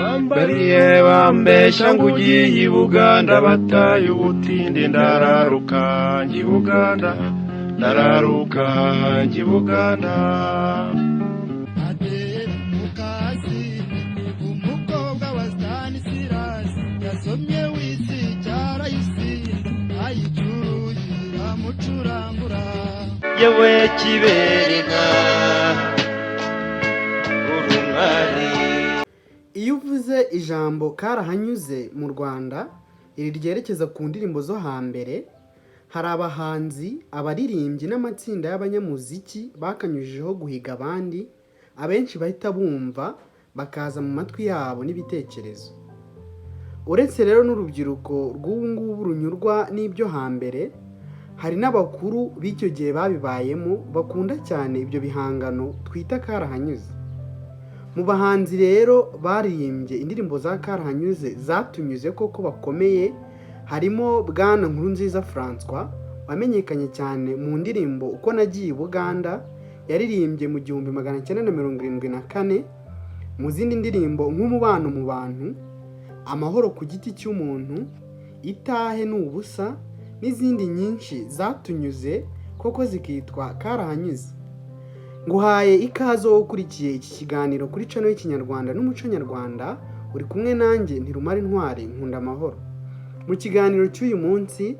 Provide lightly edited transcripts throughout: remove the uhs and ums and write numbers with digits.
Bambariye bambeshya ngo ugiye i Buganda, bataye ubutindi. Ndararuka njya i Buganda, ndararuka njya i Buganda. Adele Mukasi, umukobwa wa Stanislas, yasomye wisi cyarayisinda, ayicuye iramucurangura. Yewe Kiberinka, uri umwari. Iyo uvuze ijambo "karahanyuze" mu Rwanda, iri ryerekeza ku ndirimbo zo hambere, hari abahanzi, abaririmbyi n'amatsinda y'abanyamuziki bakanyujijeho guhiga abandi, abenshi bahita bumva bakaza mu matwi yabo n'ibitekerezo. Uretse rero n'urubyiruko rw'ubu ngubu runyurwa n'ibyo hambere, hari n'abakuru b'icyo gihe babibayemo bakunda cyane ibyo bihangano twita karahanyuze. Mu bahanzi rero baririmbye indirimbo za karahanyuze zatunyuze koko bakomeye, harimo Bwana Nkurunziza Francois, wamenyekanye cyane mu ndirimbo "Uko Nagiye i Buganda" yaririmbye mu 1974, mu zindi ndirimbo nk'"Umubano mu Bantu", "Amahoro ku Giti cy'Umuntu", "Itahe ni Ubusa" n'izindi nyinshi zatunyuze koko zikitwa karahanyuze. Nguhaye ikaze wowe ukurikiye iki kiganiro kuri channel y'Ikinyarwanda n'Umuco Nyarwanda, uri kumwe nanjye Ntirumara Intwari Nkunda Amahoro. Mu kiganiro cy'uyu munsi,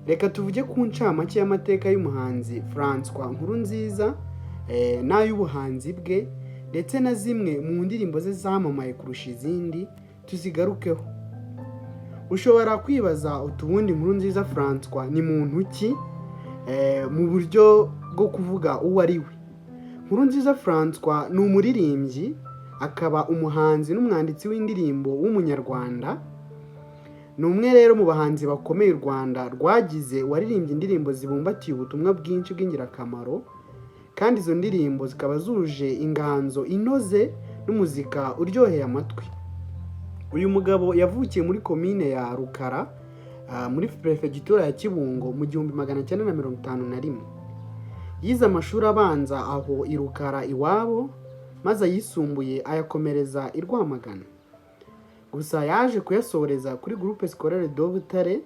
reka tuvuge ku ncamake y'amateka y'umuhanzi Francois Nkurunziza n'ay'ubuhanzi bwe, ndetse na zimwe mu ndirimbo ze zamamaye kurusha izindi tuzigarukeho. Ushobora kwibaza uti: "Ubundi Nkurunziza Francois ni muntu ki?" Mu buryo bwo kuvuga uwo ari we, Nkurunziza Francois ni umuririmbyi, akaba umuhanzi n'umwanditsi w'indirimbo w'Umunyarwanda. Ni umwe rero mu bahanzi bakomeye u Rwanda rwagize, waririmbye indirimbo zibumbatiye ubutumwa bwinshi bw'ingirakamaro, kandi izo ndirimbo zikaba zuje inganzo inoze n'umuzika uryoheye amatwi. Uyu mugabo yavukiye muri komine ya Rukara, muri perefegitura ya Kibungo, mu 1951. Yize amashuri abanza aho i Rukara iwabo, maze ayisumbuye ayakomereza i Rwamagana. Gusa yaje kuyasoreza kuri Groupe Scolaire de Butare,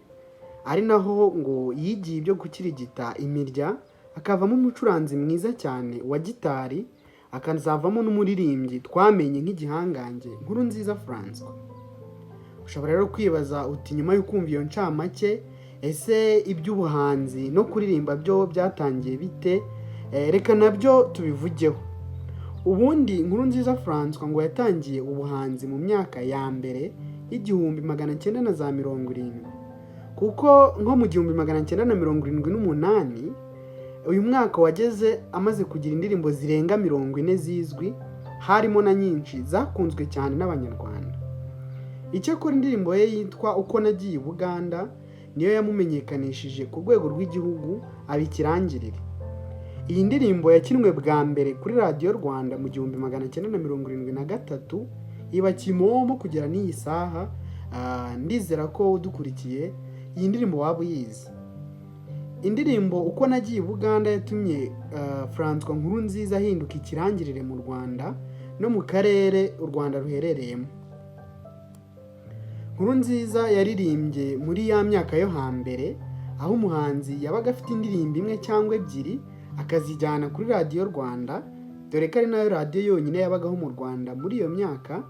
ari naho ngo yigiye ibyo gukirigita imirya, akavamo umucuranzi mwiza cyane wa gitari, akazavamo n'umuririmbyi twamenye nk'igihangange Nkurunziza Francois. Ushobora rero kwibaza uti: "Nyuma yo kumva iyo ncamake, ese iby'ubuhanzi no kuririmba byo byatangiye bite?" Reka nabyo tubivugeho. Ubundi Nkurunziza Francois ngo yatangiye ubuhanzi mu myaka ya mbere y'1970, kuko nko mu 1978, uyu mwaka wageze amaze kugira indirimbo zirenga 40 zizwi, harimo na nyinshi zakunzwe cyane n'Abanyarwanda. Icyakora indirimbo ye yitwa "Uko Nagiye i Buganda" niyo yamumenyekanishije ku rwego rw'igihugu, aba ikirangirire. Iyi ndirimbo yakinwe bwa mbere kuri Radiyo Rwanda mu 1973, iba kimomo kugera n'iyi saha. Ndizera ko udukurikiye iyi ndirimbo waba uyizi. Indirimbo "Uko Nagiye i Buganda" yatumye Francois Nkurunziza ahinduka ikirangirire mu Rwanda no mu karere u Rwanda ruherereyemo. Nkurunziza yaririmbye muri ya myaka yo hambere, aho umuhanzi yabaga afite indirimbo imwe cyangwa ebyiri, akazijyana kuri Radiyo Rwanda, dore ko ari nayo radiyo yonyine yabagaho mu Rwanda muri iyo myaka.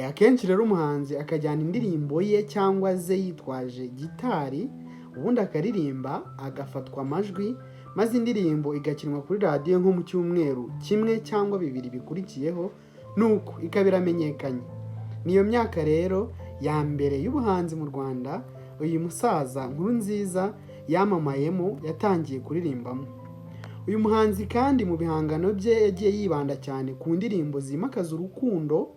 Akenshi rero umuhanzi akajyana indirimbo ye cyangwa ze yitwaje gitari, ubundi akaririmba, agafatwa amajwi, maze indirimbo igakinwa kuri radiyo nko mu cyumweru kimwe cyangwa bibiri bikurikiyeho, nuko ikaba iramenyekanye. Niyo myaka rero ya mbere y'ubuhanzi mu Rwanda uyu musaza Nkurunziza yamamayemo, yatangiye kuririmbamo. Uyu muhanzi kandi mu bihangano bye yagiye yibanda cyane ku ndirimbo zimakaza urukundo,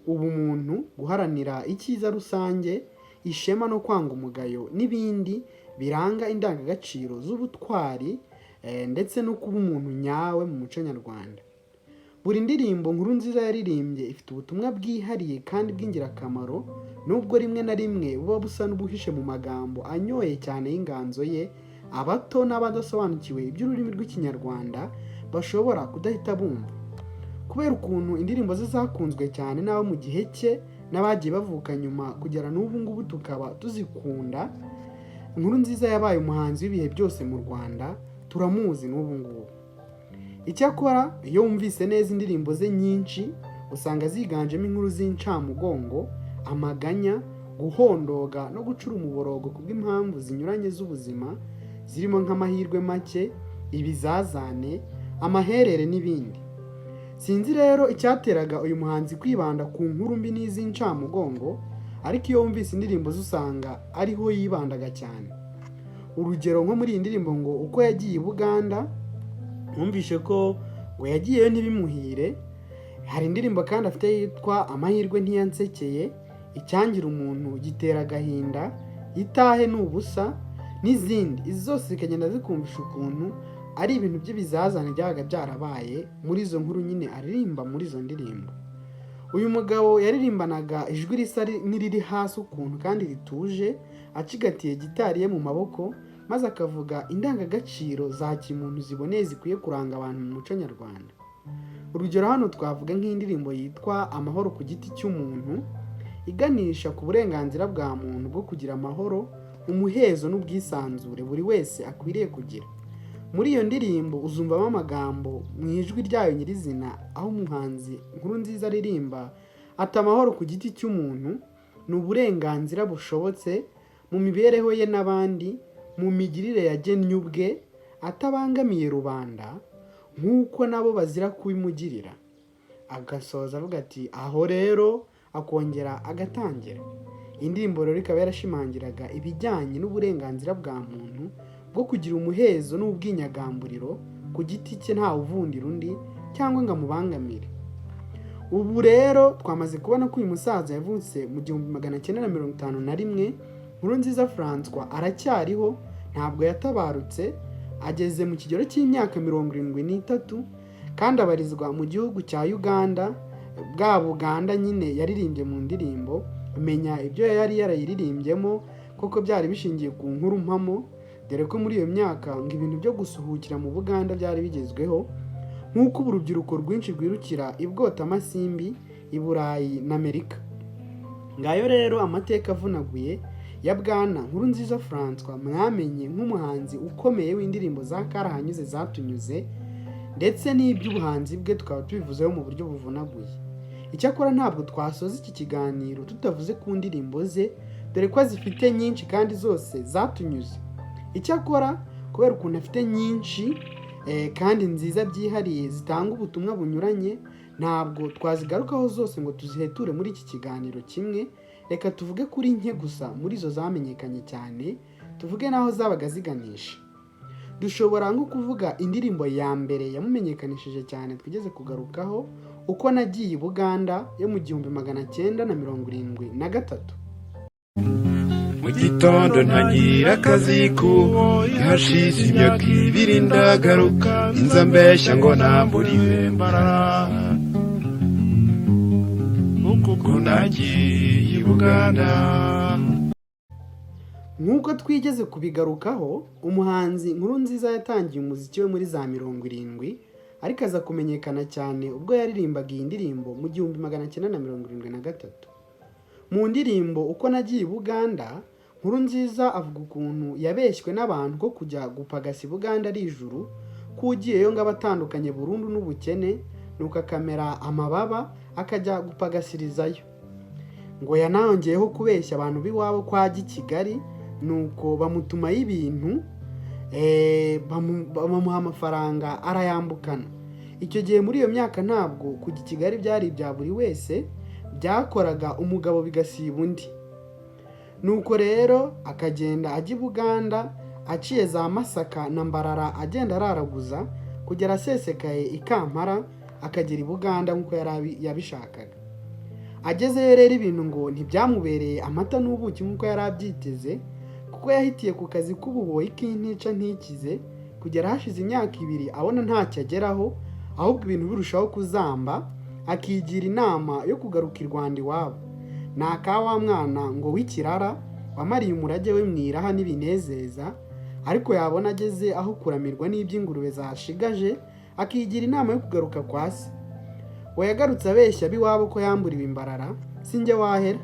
ubumuntu, guharanira icyiza rusange, ishema no kwanga umugayo n'ibindi biranga indangagaciro z'ubutwari, ndetse no kuba umuntu nyawe mu muco nyarwanda. Buri ndirimbo Nkurunziza yaririmbye ifite ubutumwa bwihariye kandi bw'ingirakamaro, nubwo rimwe na rimwe buba busa n'ubuhishe mu magambo anyoye cyane y'inganzo ye, abato n'abadasobanukiwe iby'ururimi rw'Ikinyarwanda bashobora kudahita bumva. Kubera ukuntu indirimbo ze zakunzwe cyane n'abo mu gihe cye n'abagiye bavuka nyuma kugera n'ubu ngubu tukaba tuzikunda. Nkurunziza yabaye umuhanzi w'ibihe byose mu Rwanda, turamuzi n'ubu ngubu. Icyakora iyo wumvise neza indirimbo ze nyinshi, usanga ziganjemo inkuru z'incamugongo, amaganya, guhondoga no gucura umuborogo kubw'impamvu zinyuranye z'ubuzima, zirimo nk'amahirwe make, ibizazane, amaherere n'ibindi. Sinzi rero icyateraga uyu muhanzi kwibanda ku nkuru mbi n'iz'incamugongo, ariko iyo wumvise indirimbo ze usanga ariho yibandaga cyane. Urugero nko muri iyi ndirimbo ngo uko yagiye i Buganda, wumvishe ko ngo yagiyeyo ntibimuhire. Hari indirimbo kandi afite yitwa Amahirwe ntiyansekeye, Icyangira umuntu gitera agahinda, Itahe ni ubusa n'izindi. Izi zose zikagenda zikumvisha ukuntu ari ibintu by'ibizazane byabaga byarabaye muri izo nkuru nyine aririmba muri izo ndirimbo. Uyu mugabo yaririmbanaga ijwi risa n'iriri hasi ukuntu kandi rituje, acigatiye gitari ye mu maboko, maze akavuga indangagaciro za kimuntu ziboneye zikwiye kuranga abantu mu muco nyarwanda. Urugero hano twavuga nk'indirimbo yitwa Amahoro ku giti cy'umuntu, iganisha ku burenganzira bwa muntu bwo kugira amahoro, umuhezo n'ubwisanzure buri wese akwiriye kugira. Muri iyo ndirimbo uzumvamo amagambo mu ijwi ryayo nyirizina, aho umuhanzi Nkurunziza aririmba ati: "Amahoro ku giti cy'umuntu ni uburenganzira bushobotse mu mibereho ye n'abandi, mu migirire yagennye ubwe, atabangamiye rubanda, nk'uko nabo bazira kubimugirira." Agasoza avuga ati: "Aho rero", akongera agatangira. Iyi ndirimbo rero ikaba yarashimangiraga ibijyanye n'uburenganzira bwa muntu bwo kugira umuhezo n'ubwinyagamburiro ku giti cye, ntawe uvundira undi cyangwa ngo amubangamire. Ubu rero twamaze kubona ko uyu musaza yavutse mu 1951. Nkurunziza Francois aracyariho, ntabwo yatabarutse, ageze mu kigero cy'imyaka 73 kandi abarizwa mu gihugu cya Uganda, bwa Buganda nyine yaririmbye mu ndirimbo. Menya ibyo yari yarayiririmbyemo koko byari bishingiye ku nkuru mpamo, dore ko muri iyo myaka ngo ibintu byo gusuhukira mu Buganda byari bigezweho, nk'uko ubu urubyiruko rwinshi rwirukira i Bwotamasimbi, i Burayi na Amerika. Ngayo rero amateka avunaguye ya Bwana Nkurunziza Francois, mwamenye nk'umuhanzi ukomeye w'indirimbo za karahanyuze zatunyuze, ndetse n'iby'ubuhanzi bwe tukaba tubivuzeho mu buryo buvunaguye. Icyakora ntabwo twasoza iki kiganiro tutavuze ku ndirimbo ze, dore ko azifite nyinshi kandi zose zatunyuze. Icyakora kubera ukuntu afite nyinshi kandi nziza byihariye zitanga ubutumwa bunyuranye, ntabwo twazigarukaho zose ngo tuziheture muri iki kiganiro kimwe. Reka tuvuge kuri nke gusa muri izo zamenyekanye cyane, tuvuge n'aho zabaga ziganisha. Dushobora nko kuvuga indirimbo ya mbere yamumenyekanishije cyane twigeze kugarukaho, Uko nagiye i Buganda, yo mu 1973. Mu gitondo ntangira akazi kubo, hashize imyaka 2 ndagaruka, inza mbeshya ngo namburiwe Mbarara, uko nagiye i Buganda. Nk'uko twigeze kubigarukaho, umuhanzi Nkurunziza yatangiye umuziki we muri za 70, ariko aza kumenyekana cyane ubwo yaririmbaga iyi ndirimbo mu 1973. Mu ndirimbo Uko nagiye i Buganda, Nkurunziza avuga ukuntu yabeshywe n'abantu ko kujya gupagasa i Buganda ari ijuru, ko ugiyeyo ngo aba atandukanye burundu n'ubukene, nuko akamera amababa akajya gupagasirizayo. Ngo yanongeyeho kubeshya abantu b'iwabo ko ajya i Kigali, nuko bamutumayo ibintu, bamuha amafaranga arayambukana. Icyo gihe muri iyo myaka ntabwo kujya i Kigali byari ibya buri wese, byakoraga umugabo bigasiba undi. Nuko rero akagenda ajya i Buganda aciye za Masaka na Mbarara, agenda araraguza kugera asesekaye i Kampala, akagera i Buganda nk'uko yari yabishakaga. Agezeyo rero ibintu ngo ntibyamubereye amata n'ubuki nk'uko yari abyiteze, kuko yahitiye ku kazi k'ububoyi k'intica ntikize, kugera hashize imyaka 2 abona ntacyo ageraho, ahubwo ibintu birushaho kuzamba, akigira inama yo kugaruka i Rwanda iwabo. Ni aka wa mwana ngo w'ikirara wamariye umurage we mu iraha n'ibinezeza, ariko yabona ageze aho kuramirwa n'iby'ingurube zashigaje, akigira inama yo kugaruka kwa se. We yagarutse abeshya ab'iwabo ko yamburiwe i Mbarara. Sinjye wahera.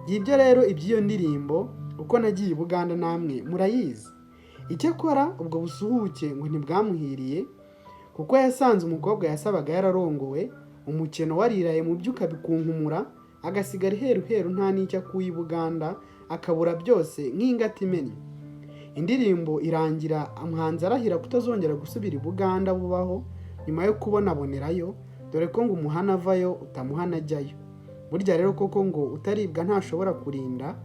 Ngibyo rero iby'iyo ndirimbo "Uko nagiye i Buganda", namwe murayizi. Icyakora ubwo busuhuke ngo ntibwamuhiriye, kuko yasanze umukobwa yasabaga yararongowe, umukeno wariraye mu byo ukabikunkumura, agasigara iheruheru nta n'icyo akuye i Buganda, akabura byose nk'ingata imennye. Indirimbo irangira umuhanzi arahira kutazongera gusubira i Buganda bubaho nyuma yo kubonabonerayo, dore ko ngo umuhana avayo utamuhana ajyayo. Burya rero koko ngo utaribwa ntashobora kurinda,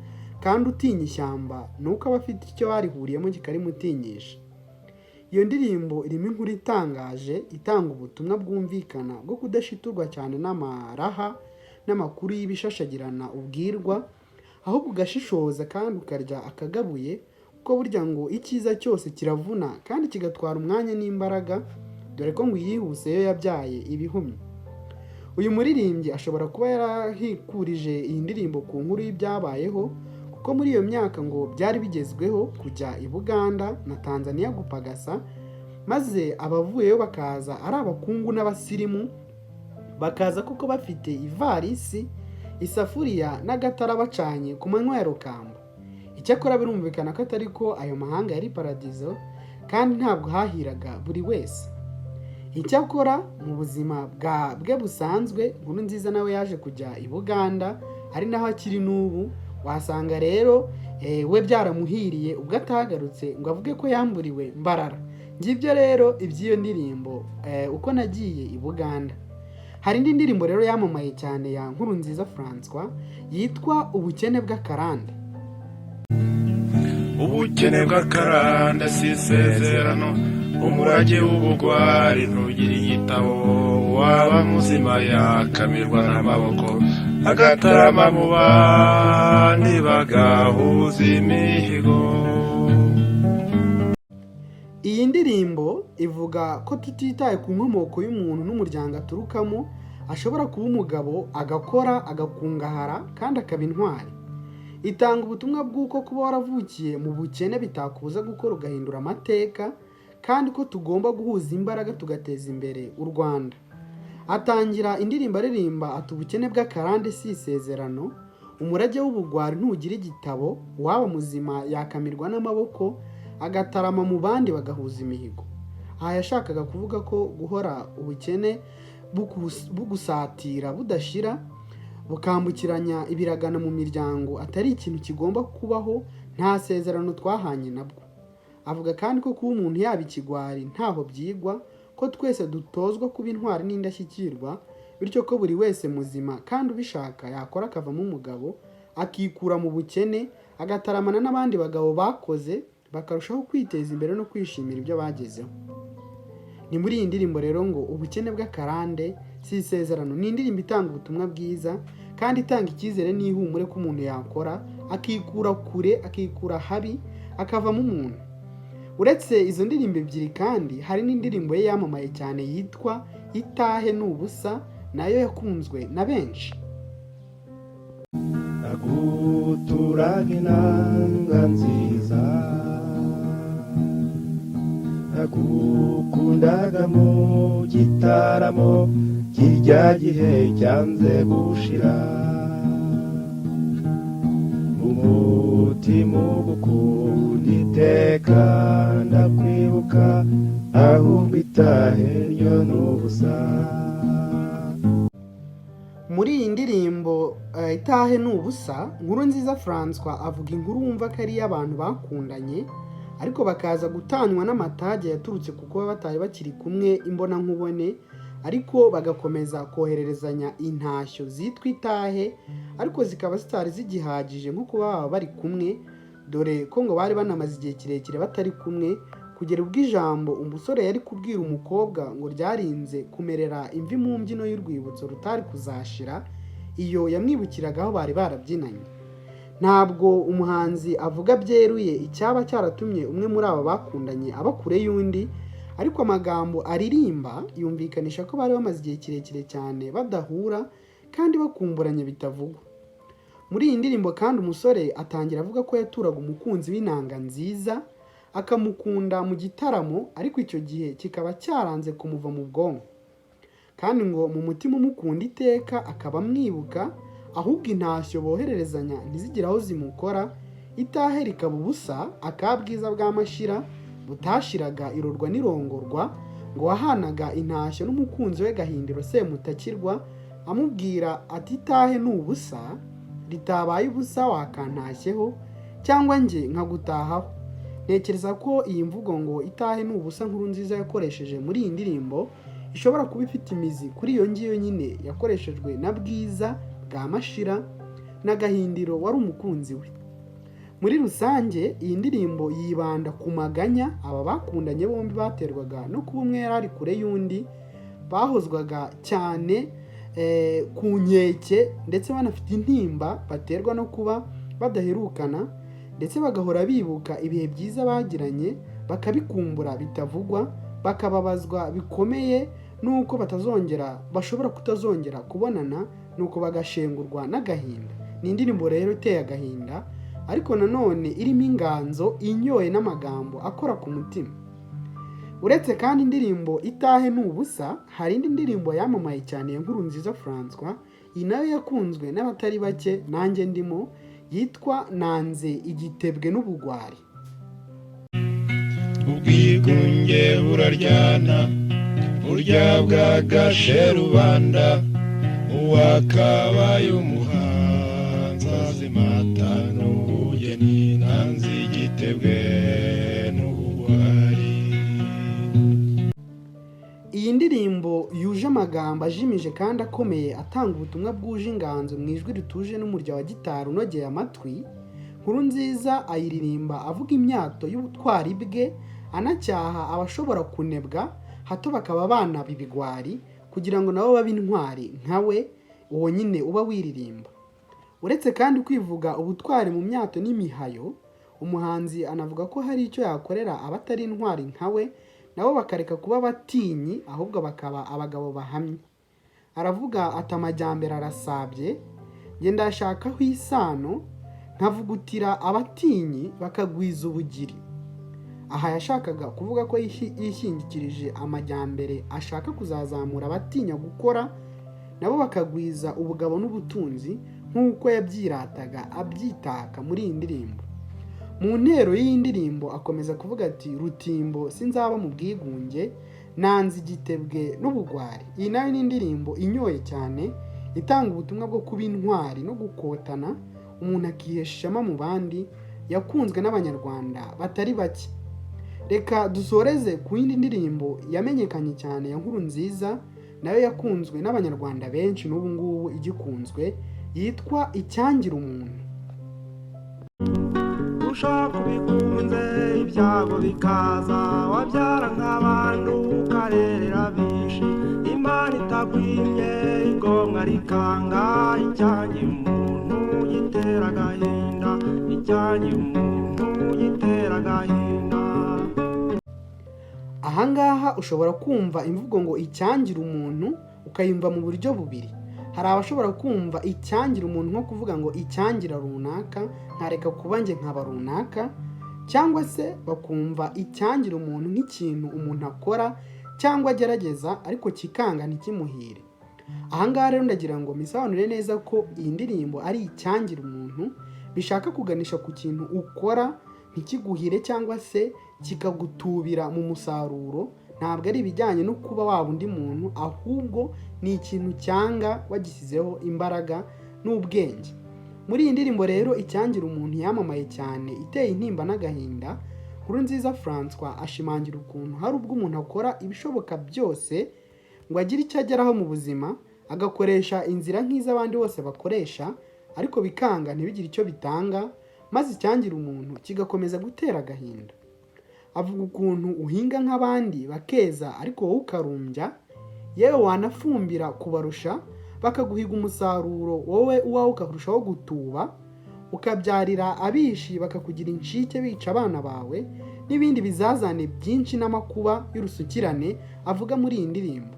kandi utinya ishyamba ni uko aba afite icyo barihuriyemo kikarimutinyisha. Iyo ndirimbo irimo inkuru itangaje itanga ubutumwa bwumvikana bwo kudashiturwa cyane n'amaraha n'amakuru y'ibishashagirana ubwirwa, ahubwo ugashishoza kandi ukarya akagabuye, kuko burya ngo icyiza cyose kiravuna kandi kigatwara umwanya n'imbaraga, dore ko ngo iyihuse yo yabyaye ibihumye. Uyu muririmbyi ashobora kuba yarahikurije iyi ndirimbo ku nkuru y'ibyabayeho, kuko muri iyo myaka ngo byari bigezweho kujya i Buganda na Tanzania gupagasa, maze abavuyeyo bakaza ari abakungu n'abasirimu, bakaza koko bafite ivarisi, isafuriya n'agatara bacanye ku manywa ya rukamba. Icyakora birumvikana ko atari ko ayo mahanga yari paradizo, kandi ntabwo hahiraga buri wese. Icyakora mu buzima bwa bwe busanzwe, Nkurunziza nawe yaje kujya i Buganda, ari naho akiri n'ubu. Wasanga rero we byaramuhiriye ubwo atagarutse ngo avuge ko yamburiwe Mbarara. Ngibyo rero iby'iyo ndirimbo "Uko nagiye i Buganda". Hari indi ndirimbo rero yamamaye cyane ya Nkurunziza Francois yitwa "Ubukene bw'Akarande". Ubukene bw'akarande si isezerano, umurage w'ubugwari ntugira igitabo. Waba muzima yakamirwa n'amaboko, agatarama mu bandi bagahuza imihigo. Iyi ndirimbo ivuga ko tutitaye ku nkomoko y'umuntu n'umuryango aturukamo, ashobora kuba umugabo, agakora, agakungahara kandi akaba intwari. Itanga ubutumwa bw'uko kuba waravukiye mu bukene bitakubuza gukora ugahindura amateka, kandi ko tugomba guhuza imbaraga tugateza imbere u Rwanda. Atangira indirimbo aririmba ati: "Ubukene bw'akarande si isezerano, umurage w'ubugwari ntugira igitabo, uwaba muzima yakamirwa n'amaboko, agatarama mu bandi bagahuza imihigo." Aha yashakaga kuvuga ko guhora ubukene bugusatira budashira, bukambukiranya ibiragano mu miryango, atari ikintu kigomba kubaho, nta sezerano twahanye nabwo. Avuga kandi ko kuba umuntu yaba ikigwari ntaho byigwa, ko twese dutozwa kuba intwari n'indashyikirwa, bityo ko buri wese muzima kandi ubishaka yakora akavamo umugabo, akikura mu bukene, agataramana n'abandi bagabo bakoze, bakarushaho kwiteza imbere no kwishimira ibyo bagezeho. Ni muri iyi ndirimbo rero ngo "Ubukene bw'akarande si isezerano". Ni indirimbo itanga ubutumwa bwiza kandi itanga icyizere n'ihumure ko umuntu yakora akikura kure, akikura habi, akavamo umuntu. Uretse izo ndirimbo ebyiri kandi, hari n'indirimbo ye yamamaye cyane yitwa "Itahe ni ubusa", nayo yakunzwe na benshi. Naguturaga inanga nziza, nagukundaga mu gitaramo kirya gihe cyanze gushira. Umutima ugukunda iteka, ndakwibuka, ahubwo itahe ryo ni ubusa. Muri iyi ndirimbo "Itahe ni ubusa", Nkurunziza Francois avuga inkuru wumva ko ari iy'abantu bakundanye, ariko bakaza gutanywa n'amatage yaturutse ku kuba batari bakiri kumwe imbonankubone, ariko bagakomeza kohererezanya intashyo zitwa itahe, ariko zikaba zitari zigihagije nko kuba baba bari kumwe, dore ko ngo bari banamaze igihe kirekire batari kumwe, kugera ubwo ijambo umusore yari kubwira umukobwa ngo ryarinze kumerera imvi mu mbyino y'urwibutso rutari kuzashira iyo yamwibukiraga aho bari barabyinanye. Ntabwo umuhanzi avuga byeruye icyaba cyaratumye umwe muri aba bakundanye aba kure y'undi, ariko amagambo aririmba yumvikanisha ko bari bamaze igihe kirekire cyane badahura kandi bakumburanye bitavugwa. Muri iyi ndirimbo kandi, umusore atangira avuga ko yaturaga umukunzi w'inanga nziza, akamukunda mu gitaramo, ariko icyo gihe kikaba cyaranze kumuva mu bwonko, kandi ngo mu mutima umukunda iteka akaba amwibuka. Ahubwo intashyo bohererezanya ntizigire aho zimukora, itahe rikaba ubusa. Akabwiza bwa Mashira butashiraga irorwa n'irongorwa, ngo wahanaga intashyo n'umukunzi we Gahindiro Semutakirwa, amubwira ati: "Itahe ni ubusa, ritabaye ubusa wakantashyeho cyangwa njye nkagutahaho." Ntekereza ko iyi mvugo ngo "itahe ni ubusa" Nkurunziza yakoresheje muri iyi ndirimbo ishobora kuba ifite imizi kuri iyo ngiyo nyine yakoreshejwe na Bwiza bwa Mashira na Gahindiro wari umukunzi we. Muri rusange, iyi ndirimbo yibanda ku maganya aba bakundanye bombi baterwaga no kuba umwe yari ari kure y'undi. Bahozwaga cyane ku nkeke, ndetse banafite intimba baterwa no kuba badaherukana, ndetse bagahora bibuka ibihe byiza bagiranye, bakabikumbura bitavugwa, bakababazwa bikomeye n'uko batazongera, bashobora kutazongera kubonana, nuko bagashengurwa n'agahinda. Ni indirimbo rero iteye agahinda, ariko nanone irimo inganzo inyoye n'amagambo akora ku mutima. Uretse kandi indirimbo "Itahe ni ubusa", hari indi ndirimbo yamamaye cyane ya Nkurunziza Francois, iyi nayo yakunzwe n'abatari bake, nanjye ndimo, yitwa "Nanze Igitebwe n'Ubugwari". Ubwigunge buraryana, burya bwagashe rubanda. Uwakabaye umuhanzi azimata n'ubugeni. Nanze igitebwe n'ubugwari. Iyi ndirimbo yuje amagambo ajimije kandi akomeye, atanga ubutumwa bwuje inganzo mu ijwi rituje n'umurya wa gitari unogeye amatwi. Nkurunziza ayiririmba avuga imyato y'ubutwari bwe, anacyaha abashobora kunebwa hato bakaba banaba ibigwari kugira ngo nabo babe intwari nka we, uwo nyine uba wiririmba. Uretse kandi kwivuga ubutwari mu myato n'imihayo, umuhanzi anavuga ko hari icyo yakorera abatari intwari nka we, nabo bakareka kuba abatinyi, ahubwo bakaba abagabo bahamye. Aravuga ati: "Amajyambere arasabye, njye ndashakaho isano, nkavugutira abatinyi bakagwiza ubugiri." Aha yashakaga kuvuga ko yishingikirije amajyambere, ashaka kuzazamura abatinya gukora, nabo bakagwiza ubugabo n'ubutunzi nk'uko yabyirataga abyitaka muri iyi ndirimbo. Mu ntero y'iyi ndirimbo akomeza kuvuga ati: "Rutimbo sinzaba mu bwigunge, nanze igitebwe n'ubugwari." Iyi nayo ni indirimbo inyoye cyane, itanga ubutumwa bwo kuba intwari no gukotana, umuntu akihesha ishema mu bandi. Yakunzwe n'Abanyarwanda batari bake. Reka dusoreze ku yindi ndirimbo yamenyekanye cyane ya Nkurunziza, nayo yakunzwe n'Abanyarwanda benshi, n'ubu ngubu igikunzwe, yitwa "Icyangira Umuntu". Ushaka ubikunze, ibyago bikaza, wabyara nk'abantu ukarerera bishi. Imana itakwimye igomwa rikanga. Icyangira umuntu gitera agahinda, icyangira umuntu gitera agahinda. Ahangaha ushobora kumva imvugo ngo "icyangira umuntu", ukayumva mu buryo bubiri. Hari abashobora kumva "icyangira umuntu" nko kuvuga ngo "icyangira runaka nkareka kuba njye nkaba runaka", cyangwa se bakumva "icyangira umuntu" nk'ikintu umuntu akora cyangwa agerageza ariko kikanga, ntikimuhire. Ahangaha rero ndagira ngo mbisobanure neza ko iyi ndirimbo ari "icyangira umuntu", bishaka kuganisha ku kintu ukora ntikiguhire cyangwa se kikagutubira mu musaruro. Ntabwo ari ibijyanye no kuba waba undi muntu, ahubwo ni ikintu cyanga wagishyizeho imbaraga n'ubwenge. Muri iyi ndirimbo rero "Icyangira Umuntu" yamamaye cyane, iteye intimba n'agahinda, Nkurunziza Francois ashimangira ukuntu hari ubwo umuntu akora ibishoboka byose ngo agire icyo ageraho mu buzima, agakoresha inzira nk'iz'abandi bose bakoresha, ariko bikanga, ntibigire icyo bitanga, maze icyangira umuntu kigakomeza gutera agahinda. Avuga ukuntu uhinga nk'abandi bakeza, ariko wowe ukarumbya, yewe wanafumbira kubarusha bakaguhiga umusaruro, wowe uwawe ukarushaho gutuba, ukabyarira abishi bakakugira incike bica abana bawe, n'ibindi bizazane byinshi n'amakuba y'urusukirane avuga muri iyi ndirimbo.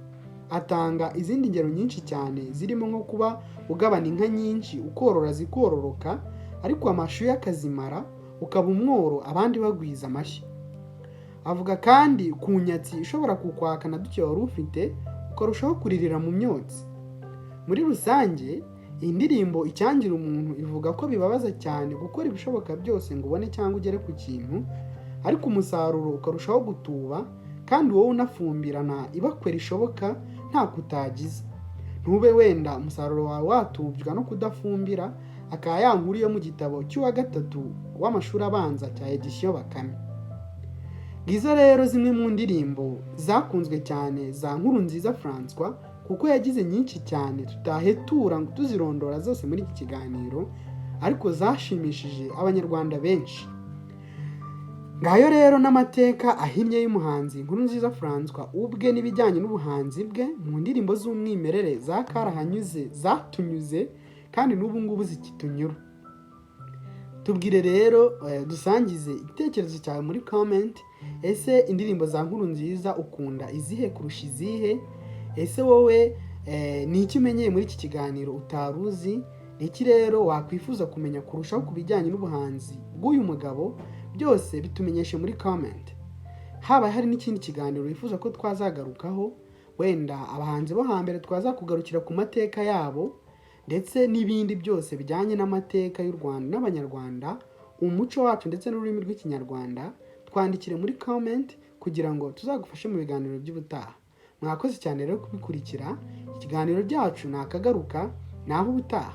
Atanga izindi ngero nyinshi cyane, zirimo nko kuba ugabana inka nyinshi, ukorora zikororoka, ariko amashu akazimara, ukaba umworo abandi bagwiza amashyo. Avuga kandi ku nyatsi ishobora kukwaka na duke wari ufite, ukarushaho kuririra mu myotsi. Muri rusange, Iyi ndirimbo "Icyangira Umuntu" ivuga ko bibabaza cyane gukora ibishoboka byose ngo ubone cyangwa ugere ku kintu, ariko umusaruro ukarushaho gutuba, kandi wowe unafumbirana ibakwe rishoboka nta kutagize, ntube wenda umusaruro wawe watubywa no kudafumbira. Akaba ya nkuru yo mu gitabo cy'uwa gatatu w'amashuri abanza cya Éditions Bakame. Ngizo rero zimwe mu ndirimbo zakunzwe cyane za Nkurunziza Francois, kuko yagize nyinshi cyane tutahetura ngo tuzirondora zose muri iki kiganiro, ariko zashimishije Abanyarwanda benshi. Ngayo rero n'amateka ahinnye y'umuhanzi Nkurunziza Francois ubwe n'ibijyanye n'ubuhanzi bwe mu ndirimbo z'umwimerere za karahanyuze, zatunyuze kandi n'ubu ngubu zikitunyura. Tubwire rero, dusangize igitekerezo cyawe muri comment. Ese indirimbo za Nkurunziza ukunda izihe kurusha izihe? Ese wowe ni iki umenyeye muri iki kiganiro utari uzi? Ni iki rero wakwifuza kumenya kurushaho ku bijyanye n'ubuhanzi bw'uyu mugabo? Byose bitumenyeshe muri comment. Haba hari n'ikindi kiganiro wifuza ko twazagarukaho, wenda abahanzi bo hambere twazakugarukira ku mateka yabo, ndetse n'ibindi byose bijyanye n'amateka y'u Rwanda n'Abanyarwanda, umuco wacu ndetse n'ururimi rw'Ikinyarwanda, twandikire muri comment kugira ngo tuzagufashe mu biganiro by'ubutaha. Mwakoze cyane rero kubikurikira. Ikiganiro cyacu ni akagaruka, naho ubutaha.